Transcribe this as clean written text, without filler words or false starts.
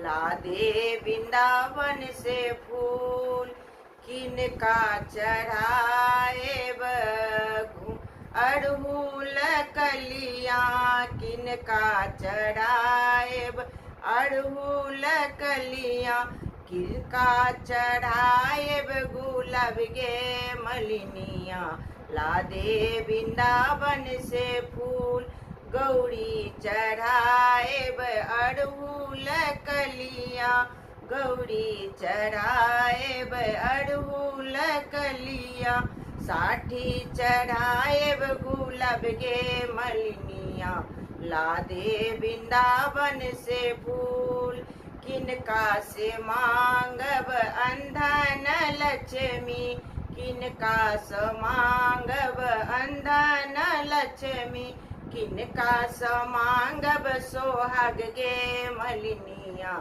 ला दे वृन्दावन से फूल। किनका चढ़ाएब अड़हुल कलिया, किनका चढ़ाएब अड़हुल कलिया, किनका चढ़ाएब गुलाब गे मलिनिया, ला दे वृंदावन से फूल। गौरी चढ़ाएब अड़हुल कलिया, गौरी चढ़ाएब अड़हुल कलिया, 60 चढ़ाएब गुलाब गे मलिनिया, ला दे वृंदावन से फूल। किनका से मांगब अंधन लक्ष्मी, किनका से मांगब अंधन लक्ष्मी, किनका से मांगब सोहाग गे मलिनिया।